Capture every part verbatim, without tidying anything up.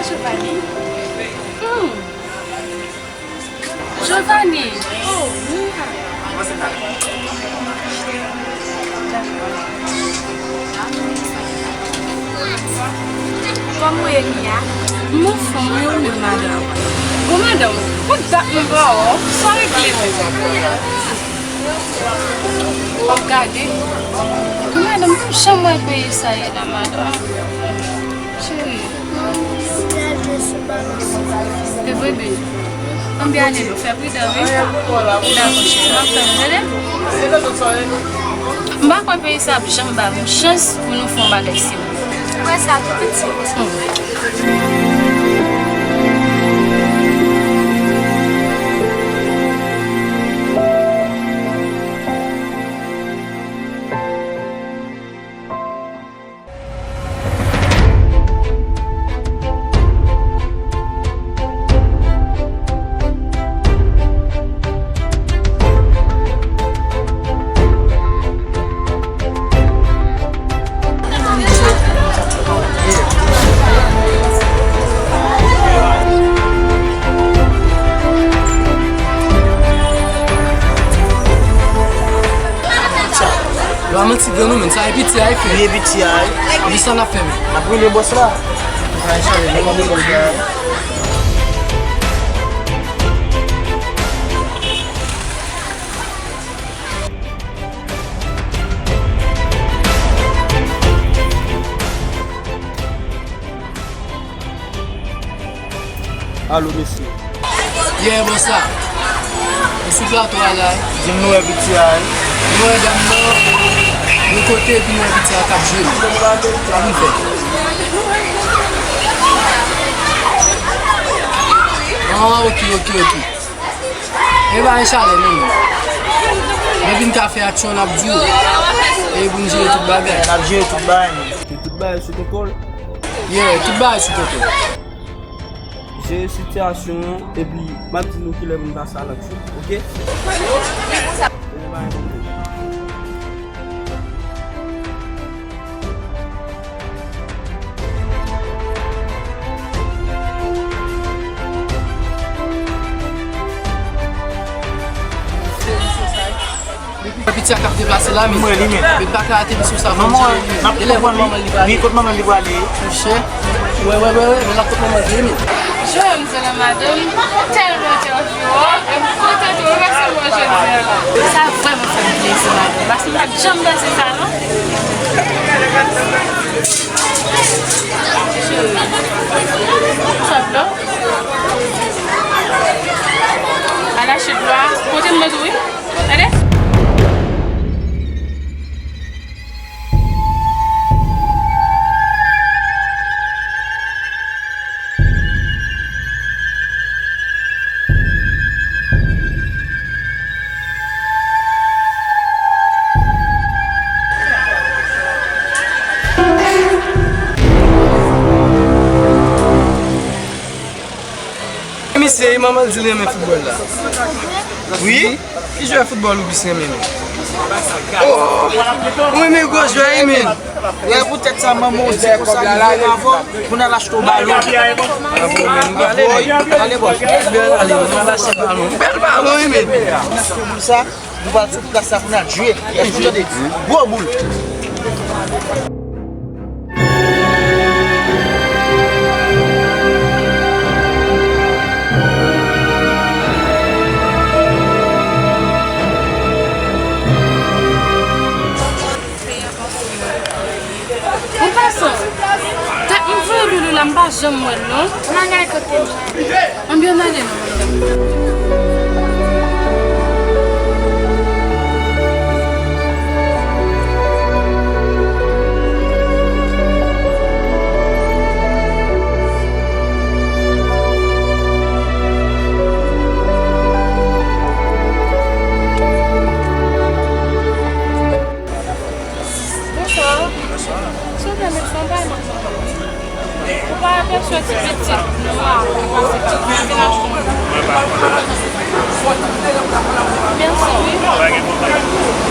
Giovanni. Hmm. Giovanni. Oh, kòman w ye, Mia? M anfòm wi, ou menm, madanm? Bon, madanm, pou dat mwen pa wè w, sa regle menm. W ap gade. Madanm, m janm wè peyi sa ye la, madanm. Cheri. Se vre, bebe. Ann, byen ale, nou fè pridan, wi. Dakò, cheri, m ap tann ou, tande? M pa kwè peyi sa ap janm ba nou chans pou nou fè yon bagay serye. Ou kwè sa tou, pitit? Hmm. Sa, yo pa manti grann ou, men sa e piti a, e fè. Li e piti a, wi. Epi sa n ap fè, men? N ap rele bòs la. Ay, chale, nou mande bòs la. Alo, mesye. Yeah, bòs la. Nou sou plato a la, wi. Di m nou wè piti a, wi. Nou wè dam nan, nou kote epi nou wè piti a k ap jwe, wi. Sa nou fè? Ah, ok, ok, ok. E pa gen chalè, non. Depi n ka fè aksyon, n ap di w. E pou n jere tout bagay. N ap jere tout bagay, men. Tout bagay sou kontwòl. Yeah, tout bagay sou kontwòl. Jere sitiyasyon an, epi m ap di nou kilè pou n pase a laksyon, oke? Ebyen, pa gen pwoblèm. Piti a k ap deplase la, men. Mwen li menm. Men pa ka rate misye sa. Manman, n ap konprann li. Wi, kot manman li prale? Monchè. Wè, wè, wè, wè, men l ap kot manman li, men. Jwenn se la madanm, tèlman te anvi wè w, e m kontan tou, remèsye mwen jodi a la. Sa vrèman fè m plezi, madanm, paske m pa t janm panse sa, non. Cheri. Chòt la. A la chute la, kote m mete wi? Tande? Misye, manman l di l renmen foutbòl la. Wi? Ki jwè foutbòl ou plis renmen, menm? Oh! Ou renmen gwo jwè, wi, menm. Wè, poutèt sa, manman w di konsa, li vle avè w pou n al achte w balon. Bravo, menm. Nou prale, menm. Prale, bòs. Bèl ale, nou al achte balon. Bèl balon, wi, menm. Se pou sa, nou pral sou plas la pou n al jwe. Èske w tande? Gwo boul. An pasan, dat m voye loulou la, m pa janm wè l non. Ann al gade kote l. Anbyen, ann ale non, madanm. Bonswa. Bonswa. Silvouplè, mesye, anba e manzè. Ou pa apeche ti pitit nwa ki pase ti vin achte yon. Mèsi, wi. Pa gen pwoblèm. Mwen, mwen, mwen, mwen.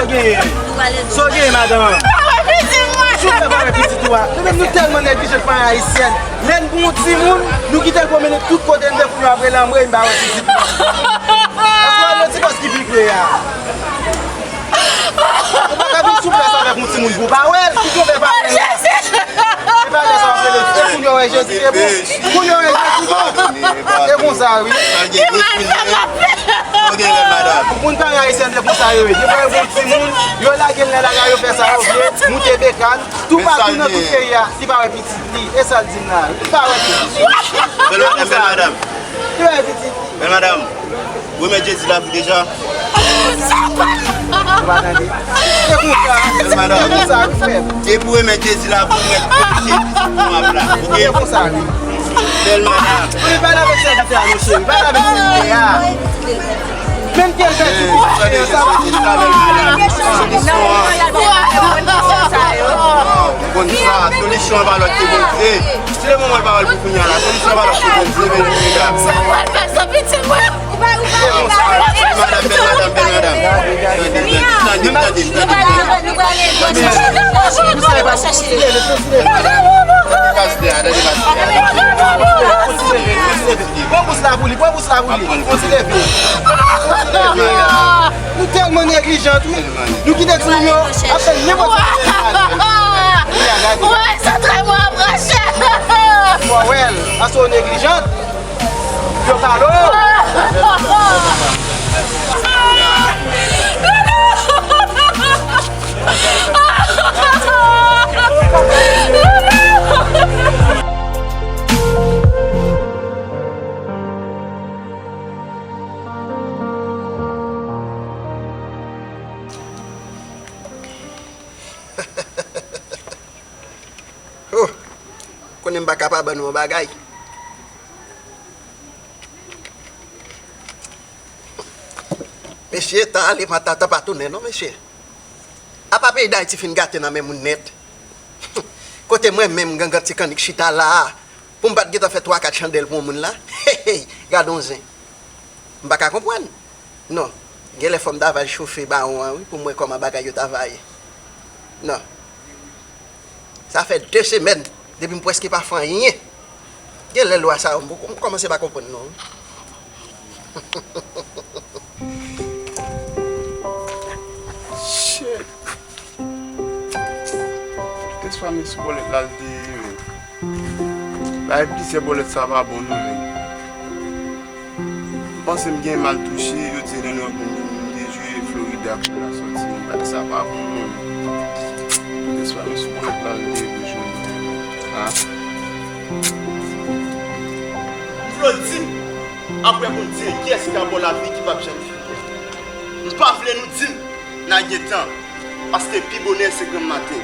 Sa w genyen? Sa w genyen, madanm? Sa w fè pa wè pitit ou a? Nou menm, nou tèlman neglijant, parent ayisyèn. Lè n gen yon timoun, nou kite l pwomennen tout kote n vle, pou nou ap rele anmwey, m pa wè pitit mwen. Èske w wè ti bòs ki pi pre a? Ou pa ka vin sou plas avèk yon timoun pou w pa wè l, ki tonbe pa wè l. Se pa lè sa w ap rele, e kounye a w wè Jezi te bon. Kounye a w wè Jezi bon. E konsa, wi. Moun parent ayisyèn, se konsa yo ye. Depi w wè yon timoun, yo lage l nan lari a, yo fè sa yo vle, moute bekàn, toupatou nan tout peyi a, li pa wè pitit li. E sa l di m la, li pa wè pitit li. Bèl madanm, bèl madanm. Li pa wè pitit li. Bèl madanm, ou remèt Jezi lavi w deja? Ou pa tande? Se konsa, se konsa, wi, frè m. Depi w remèt Jezi lavi w, ou mèt konte pitit nou ap la, oke? Se konsa, wi. Bèl madanm. Wi, pale avèk sèvitè a, mesye. Pale avèk sèvitè a. Menm ke l pèdi pitit li an, sa va. Solisyon an. Ou konn sa, solisyon an pa lòt ke Bondye. Se le moman l pa wè l pou kounye a la. Solisyon an pa lòt ke Bondye, men li la. Sa pral fè sa pitit mwen. Ou pa, ou pa, ou pa. Madanm, bèl madanm, bèl madanm. Tande m, tande m, tande m, tande m. Pastè a, tande pastè a. Pran bous la pou li, pran bous la pou li. Kontinye viv. Kontinye viv. Nou tèlman neglijant, wi. Nou kite timoun yo ap fè nenpòt sa. Wè, sa trè mwen ap rache. Mwen wè l, paske w neglijant. Yo pale w. Oh, konnen m pa ka pa ban nou yon bagay. Mesye, tan ale, tan pa tounen non, mesye. Apa peyi Dayiti fin gate nan men moun nèt. Kote mwen menm, gangan ti kannik chita la a, pou m pa t gentan fè twa kat chandèl pou yon moun la? Hey, hey, gade yon zen. M pa ka konprann. Non. Genlè fò m ta va al chofe bawon an, wi, pou m wè kòman bagay yo ta va ye. Non. Sa fè de semèn depi m prèske pa fè anyen. Genlè lwa sa yo, m, m kòmanse pa konprann non, wi. Shit. Tout espwa m sou bòlèt la, l te ye, men. Bay plizyè bòlèt sa pa bon non, men. M panse m gen mal touche, yo di lè nou ap vin, m te jwe Florida pou la sòti, men bagay sa pa bon non. Tout espwa m sou bòlèt la, l te ye pou jwe. Ha? Vle di, apre Bondye, kiyès ki ka ba w lavi ki p ap janm fini? M pa vle nou di m n a gen tan, paske pi bonè se granm maten.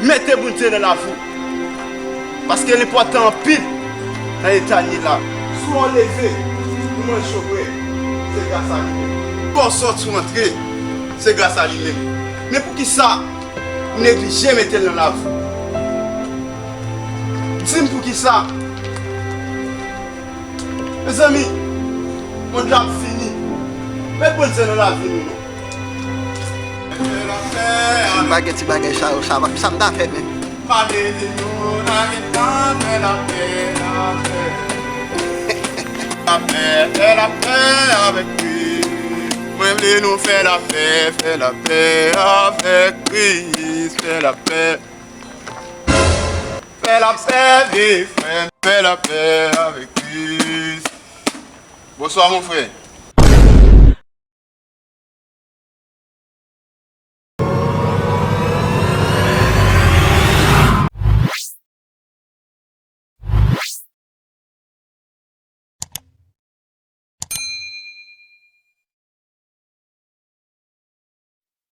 Mete Bondye nan lavi w, paske l enpòtan anpil nan eta n ye la. Swa w leve, ou manje, ou bwè, se gras a li menm. Bò w sòti, w antre, se gras a li menm. Men poukisa ou neglije mete l nan lavi w? Di m poukisa? Mezanmi, mond la ap fini. Met Bondye nan lavi nou non. Si m pa gen ti bagay sa yo, sa, sa m ta fè menm? Lapè, lapè, lapè avèk Kris. Mwen vle nou fè lapè, fè lapè avèk Kris, fè lapè. Fè lapè, viv, fè, fè lapè avèk Kris. Bonswa, mon frè.